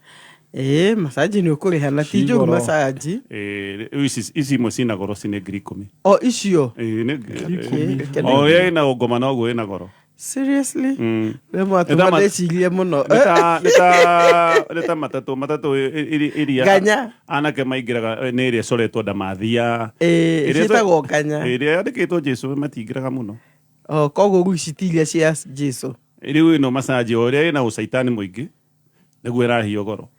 Ĩĩ, massage nĩ ũkũrĩha na ti njũru Cigoro. massage. Ĩĩ, rĩu ici imwe cina goro ci nĩ ngiri ikũmi. O icio? Ĩĩ, nĩ Okay, reke o ũrĩa ĩna ũngoma noguo ĩna goro. Seriously? We Nĩ mwatũma ta ndĩcirie mũno. Nĩ ta matatũ matatũ iria Nganya. anake maingĩraga nĩ ĩrĩa ĩcoretwo ndamathia. Ĩĩ, Ĩrĩa ciĩtagwo nganya. Ĩrĩa yandĩkĩtwo Jesu matingĩraga mũno. O, koguo rĩu ici ti iria cia Jesu. Rĩu ĩno massage o ũrĩa ĩna ũcaitani mũingĩ nĩguo ĩrahio goro.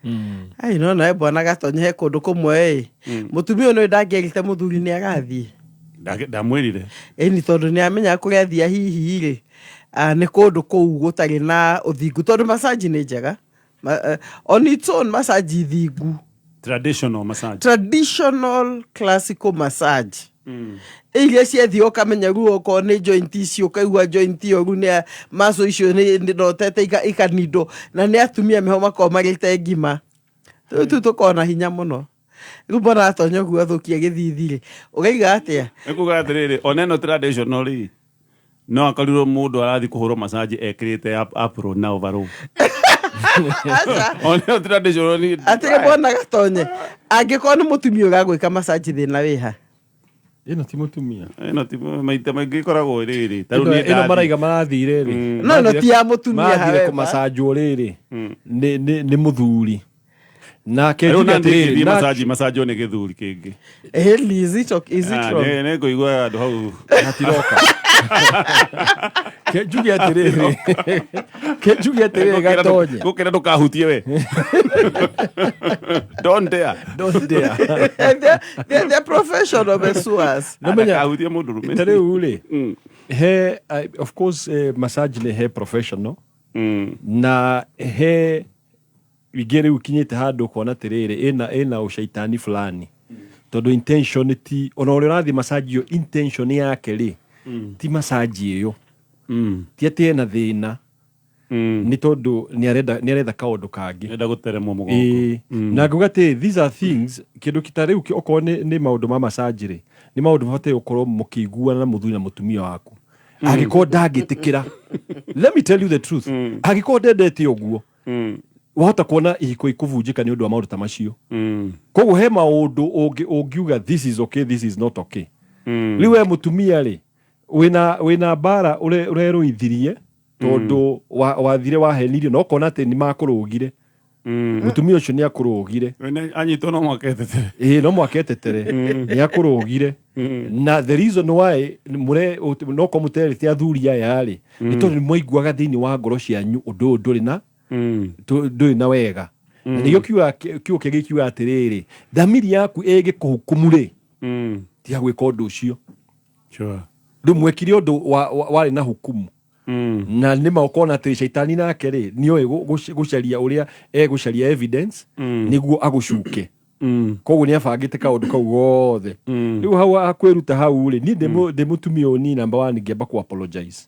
Ai no nawe bwana Gatonye he kũndũ kũmwe ĩ. Mũtumia ũyũ nĩ ndangĩerite mũthuri nĩ agathiĩ. Ndamwĩrire. Ĩni tondũ nĩ amenyaga kũrĩa athia hihi rĩ, nĩ kũndũ kũu gũtarĩ na ũthingu tondũ massage nĩ njega. On its own massage thingu. Traditional massage. Traditional classical massage. Iria ciathiĩ ũkamenya ruo okorwo nĩ joint icio ũkaigua joint ĩyo rĩu nĩ muscle icio nĩ notete ikanindwo na nĩ atumia meho makoragwo marĩte ngima. Rĩu tu tũkoragwo na hinya mũno. Rĩu mbona atonya ũguo athũkia gĩthithi rĩ, ũraiga atĩa? Nĩ kuga atĩrĩrĩ, ona ĩno traditional rĩ, no akorirwo mũndũ arathiĩ kũhũrwo massage ekĩrĩte apron na overall. Ona ĩno traditional nĩ Atĩrĩ bwana Gatonye, angĩkorwo nĩ mũtumia ũragwĩka massage thĩna wĩha? Ĩno ti mũtumia. Ĩno ti maita maingĩ ĩkoragwo rĩrĩ. Ta rĩu Ĩno niĩ ĩno ndathi- maraiga marathire rĩ. No, ĩno ti ya mũtumia, Marathire however. kũmacanjwo rĩrĩ. Nĩ mũthuri. Nake Rĩu njuge na atĩrĩrĩ, ndingĩthiĩ massage massage nĩ gĩthuri kĩngĩ. Ĩni, is it okay? Is it wrong? Nĩ ngũigua andũ hau. Hatiroka. Ke njuge atĩrĩrĩ. Ke njuge atĩrĩrĩ Gatonye. Gũkĩra ndũkahutie we. Don't dare. Don't dare. They're professional masseurs. Nĩmenya- Ndakahutie mũndũ rũme. Ta rĩu rĩ, he of course massage nĩ he professional na he ingĩ rĩu kinyĩte handũ ũkona atĩrĩrĩ ĩna ũcaitani fulani tondũ intention ti ona ũrĩa ũrathiĩ massage ĩyo intention yake rĩ ti massage ĩyo ti atĩ ena thĩna nĩ tondũ nĩ aretha kaũndũ kangĩ Nenda gũteremwo mũgongo. Ĩĩ. Na nguga atĩ these are things kĩndũ ta rĩu okorwo nĩ maũndũ ma massage rĩ nĩ maũndũ mabataire gũkorwo mũkĩiguana na mũthuri na mũtumia waku angĩkorwo ndangĩtĩkĩra let me tell you the truth angĩkorwo ndendete ũguo wahota kuona ihiko ikũbunjĩka nĩ ũndũ wa maũndũ ta macio koguo he maũndũ ũngiuga this is okay this is not okay rĩu we mũtumia rĩ wĩna mbara ũrerũithirie tondũ wathire wahenirio na ũkona atĩ nĩ makũrũgire mũtumia ũcio nĩ akũrũgire Anyitwo no mwaka etetere. Ĩĩ no mwaka etetere nĩ akũrũgire na the reason why mũre no korwo mũterĩte athuri aya rĩ nĩ tondũ nĩ mwaiguaga thĩinĩ wa ngoro cianyu ũndũ ũyũ ndũrĩ na ndũrĩ na wega na nĩkĩo kiugo kĩngĩ kiuga atĩrĩrĩ thamiri yaku ĩngĩkũhukumu rĩ tiga gwĩka ũndũ ũcio rĩu mwekire ũndũ warĩ na hukumu na nĩ ma ũkona atĩ caitani nake rĩ nĩoĩ gũcaria ũrĩa egũcaria evidence nĩguo agũcuke koguo nĩ abangĩte kaũndũ kau gothe rĩu hau akwĩruta hau rĩ niĩ ndĩ mũtumia ũyũ niĩ number one ngĩamba kũ apologize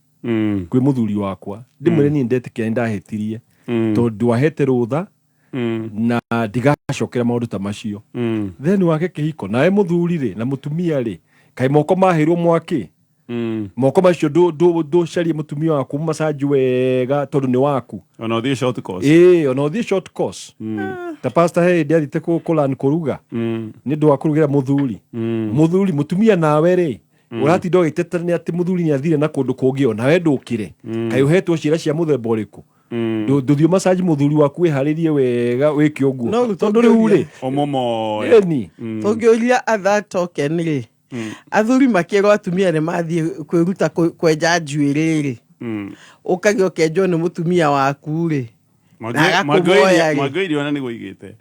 kwĩ mũthuri wakwa ndĩmwĩre niĩ ndetĩkĩra nĩ ndahĩtirie tondũ ahete rũtha na ndigacokera maũndũ ta macio then wake kĩhiko nawe mũthuri rĩ na mũtumia rĩ kaĩ moko mahĩrwo mwaki moko macio ndũcarie mũtumia waku massage wega tondũ nĩ waku Ona ũthiĩ short course. Ĩĩ ona ũthiĩ short course ta pastor he hĩndĩ athiĩte kũ learn kũruga nĩ ũndũ wa kũrugĩra mũthuri mũthuri mũtumia nawe rĩ ũratinda ũgĩtetania nĩ atĩ mũthuri nĩ athire na kũndũ kũngĩ o nawe ndũkĩre kaĩ ũhetwo ciĩra cia mũthemba ũrĩkũ ndũthiĩ massage mũthuri waku wĩharĩrie wega wĩke ũguo No, rĩu tondũ rĩu rĩ Ũmũmoe. ĩni Tũngĩũria other token rĩ Athuri makĩrwo atumia nĩ mathiĩ kwĩruta kwenja njuĩrĩ rĩ, ũkagĩa ũkenjwo nĩ mũtumia waku rĩ, na agakũmoya rĩ. Mwangi ona nĩguo igĩte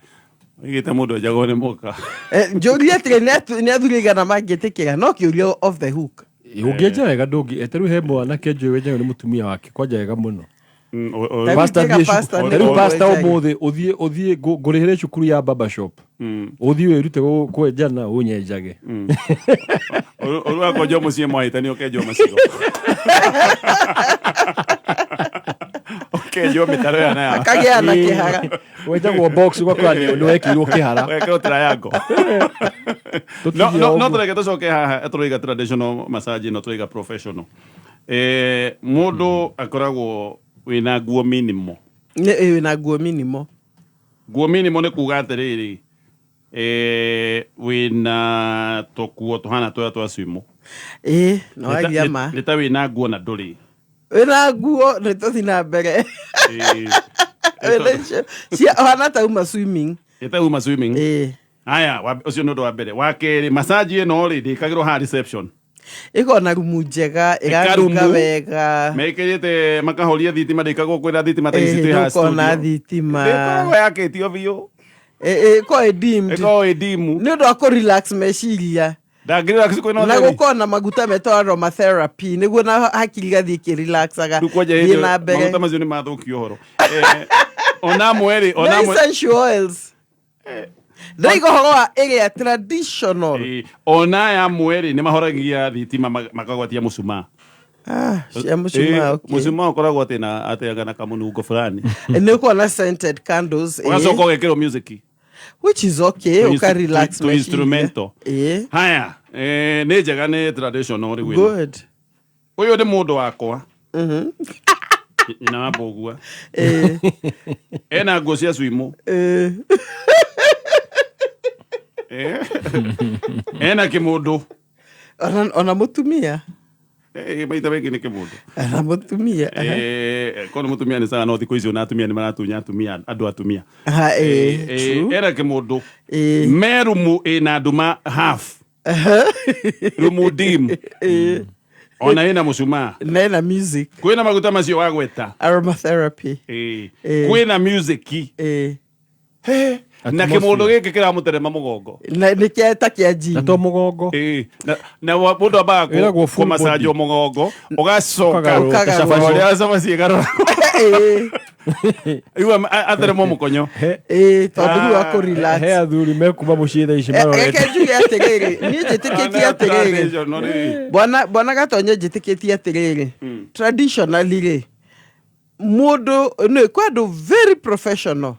igĩte mũndũ enjagwo nĩ mũka. Njũrie atĩrĩ, nĩ athuri aigana mangĩtĩkĩra? No kĩũria off the hook. Ũngĩenja wega ndũngĩ ta rĩu he mwanake njũĩ wenjagwo nĩ mũtumia wake kwanja wega mũno. Ta rĩu Pastor njega thiĩ pastor cukuru- nĩ ta rĩu pastor kwenjaga. ũmũthĩ ũthiĩ ngũrĩhĩre cukuru ya barber shop, ũthiĩ wĩrute kwenjana ũnyenjage. Ũru wakwenjwo mũciĩ mwahĩtania ũkenjwo macigo, ũkenjwo mĩtaro ya na Akagĩa na kĩhara. Wenjagwo box ũgakora nĩ wekĩirwo kĩhara. Wekĩrwo triangle. No Tũtige no ũguo. Tũreke tũcoke haha tũraiga traditional massage no tũraiga professional. Mũndũ akoragwo wĩna nguo minimal. Nĩ na nguo minimal. Nguo minimal nĩ kuga atĩrĩrĩ, wĩna tũkuo tũhana tũrĩa twa swimo. Ĩĩ, no waria ma. Nĩ ta wĩna nguo na ndũrĩ. Wĩna nguo nĩ tũthi na mbere. Wĩna icio cia ũhana ta uma swimming. Nĩ ta uma swimming. Ĩĩ. Haya, ũcio nĩ ũndũ wa mbere. Wa kerĩ, massage ĩno rĩ, ndĩkagĩrwo haha reception. Ĩkorwo na rumu njega ĩranunga Ĩkarumu. wega. Mekĩrĩte makahoria thitima, ndĩkagwo kwĩna thitima ta ici Ĩĩ, twĩ haha ndũkona studio. thitima. Ndĩkoragwo yakĩtio biũ. Ĩkorwo ĩ dimmed. Ĩkoragwo ĩ dimu. Nĩ ũndũ wa kũ relax meciria. Ndangĩrelax kwĩna Na ũtheri. gũkorwo na maguta metagwo aromatherapy nĩguo na hakiri gathiĩ ĩkĩrelaxaga. Rĩu kwanja Thiĩ hĩndĩ na mbere. maguta macio nĩ mathũkia ũhoro. Ona amwe rĩ, ona No amwe essential oils. Ndĩraiga ũhoro wa ĩrĩa traditional. Ona aya amwe rĩ nĩ mahoragia thitima makagwatia mũcumaa. Ah, cia mũcumaa, okay. Mũcumaa ũkoragwo atĩ na atĩ na kamũnungo fulani. Nĩ ũkorwo na scented candles. Ũgacoka ũgekĩrwo music. Which is okay, ũka relax To meciria. instrumental. Haya, nĩ njega, nĩ traditional rĩu ĩno. Good. Ũyũ nĩ mũndũ wakwa. Nyina wa mbũgua. Ena nguo cia swimo. Ena kĩmũndũ. Ona mũtumia. Maita maingĩ nĩ kĩmũndũ. Ona mũtumia. Korwo nĩ mũtumia nĩ sawa, no thikũ ici ona atumia nĩ maratunya atumia andũ atumia. Ha, true. Ena kĩmũndũ. Me rumu ĩna nduma half. Rumu dim. Ona ĩna mũcumaa. Na ĩna music. Kwĩna maguta macio wagweta. Aromatherapy. Kwĩna music. Na kĩmũndũ gĩkĩ kĩramũterema mũgongo. Na nĩ kĩa ta kĩa gym. Na to mũgongo. Na mũndũ ambaga Ĩragwo full kũmacanjwo body. mũgongo ũgacoka Ũkagarũrwo ta cabaci. ũrĩa cabaci ĩgarũra. Rĩu atheremwo mũkonyo. Tondũ rĩu akũ relax. He athuri mekuma mũciĩ thaa ici marorete. Reke njuge atĩrĩrĩ, niĩ njĩtĩkĩtie atĩrĩrĩ, Traditional rĩ. bwana Gatonye, njĩtĩkĩtie atĩrĩrĩ, traditionally rĩ, mũndũ nĩ kwĩ andũ very professional,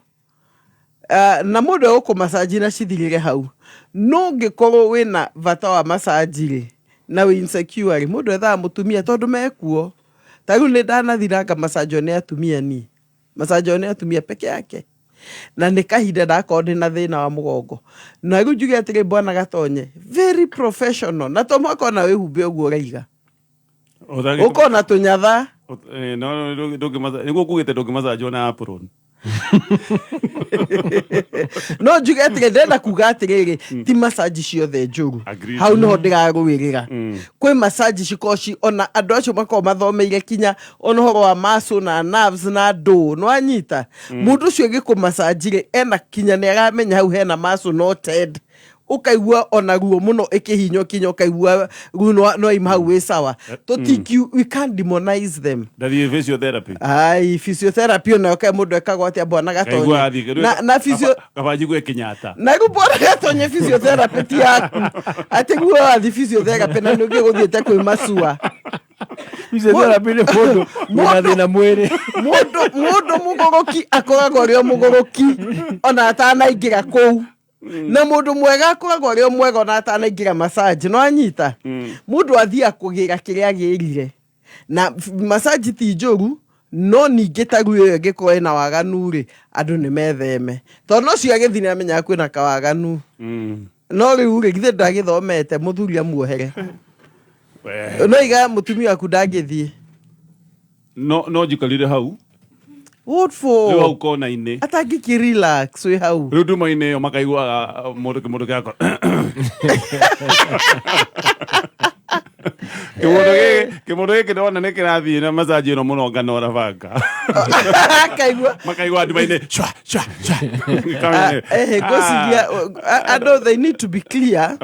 na mũndũ egũkũ massage na cithirĩre hau. No ũngĩkorwo wĩna bata wa massage rĩ, na wĩ insecure rĩ, mũndũ ethaga mũtumia tondũ mekuo. Ta rĩu nĩ ndanathiranga massage nĩ atumia, niĩ massage nĩ atumia peke yake, na nĩ kahinda ndakorwo ndĩ na thĩna wa mũgongo. Na rĩu njuge atĩrĩ, bwana Gatonye, very professional, na to mũhaka ona wĩhumbe ũguo ũraiga, ũkorwo na tũnyatha. No nĩguo kugĩte ndũngĩmacanjwo na apron. No njuge atĩrĩ, ndĩrenda kuga atĩrĩrĩ, ti massage ciothe njũru. Agreed. Hau nĩho ndĩrarũĩrĩra. Kwĩ massage cikorwo ci ona andũ acio makorwo mathomeire kinya ona ũhoro wa muscle na nerves na ndũ nĩwanyita. Mũndũ ũcio agĩkũ rĩ, ena kinya nĩ aramenya hau hena muscle knotted, ũkaigua ona ruo mũno ĩkĩhinywo kinya ũkaigua ruo no ima hau wĩ sawa. Tũtingi, we can't demonize them. Ndathiĩ physiotherapy. Ai, physiotherapy onayo kaĩ mũndũ ekagwo atĩa, bwana Kaigua Gatonye? athiĩ Na physio kaba njigue Kenyatta. Na rĩu bwana Gatonye, physiotherapy ti yaku, atĩ guo wathi physiotherapy na nĩ ũngĩ gũthiĩte kwĩ macua. Physiotherapy nĩ mũndũ wĩna thĩna mwĩrĩ. Mũndũ mũgũrũki akoragwo arĩ o mũgũrũki ona atanaingĩra kũu, na mũndũ mwega akoragwo arĩ o mwega ona atanaingĩra massage. No anyita mũndũ athiaga kũgĩra kĩrĩa agĩrire na massage ti njũru, no ningĩ ta rĩu ĩyo ĩngĩkorwo ĩna waganu rĩ, andũ nĩ metheme, tondũ no cio agĩthiĩ nĩ amenyaga kwĩna kawaganu. No rĩu rĩ, githĩ ndagĩthomete mũthuri amuohere? No iga mũtumia waku ndangĩthiĩ. No njikarire hau. What Rĩu for? Hau kona-inĩ. Atangĩkĩ relax wĩ hau. Rĩu nduma-inĩ ĩyo makaiguaga mũndũ kĩmũndũ gĩakwa kĩmũndũ gĩkĩ kĩmũndũ gĩkĩ ndona nĩ kĩrathiĩ na macaji ĩno mũno nganora banga. Akaigua. Makaigua nduma-inĩ cwa cwa cwa. Ah, eh, ngwĩciria andũ they need to be clear.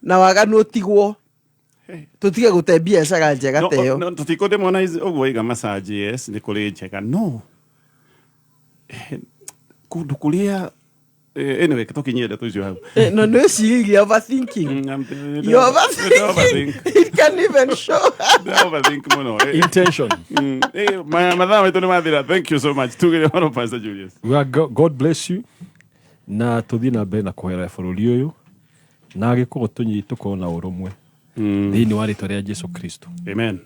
Na waganu ũtigwo, tũtige gũte biacara njega ta ĩyo. No, tũtikũ demonize ũguo iga massage, yes, nĩ kũrĩ njega, no kũndũ kũrĩa anyway, tũkinyie ndeto icio hau. Eh, no nĩ wĩciririe overthinking. You overthinking. It can even show. Overthink mũno. Intention. Mathaa maitũ nĩ mathira. Thank you so much. Tugire ũhoro, Pastor Julius. Well, God bless you, na tũthiĩ na mbere na kũhera bũrũri ũyũ na gĩkorwo tũnyi tũkorwo na ũrũmwe thĩinĩ wa rĩtwa rĩa Jesu Kristo. Amen.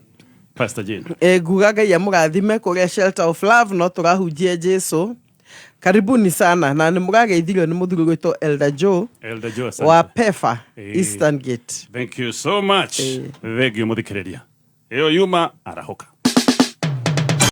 Pastor Jane. Eh, nguga Ngai amũrathime kũrĩa Shelter of Love no tũrahunjia Jesu. Karibuni sana, na nĩ mũrageithirio nĩ mũthuri gwĩtwo Elder Joe. Elder Joe, asante. Wa Pefa. Eh. Eastern Gate. Thank you so much. Thank you, mũthikĩrĩria. Ĩyo yuma arahũka.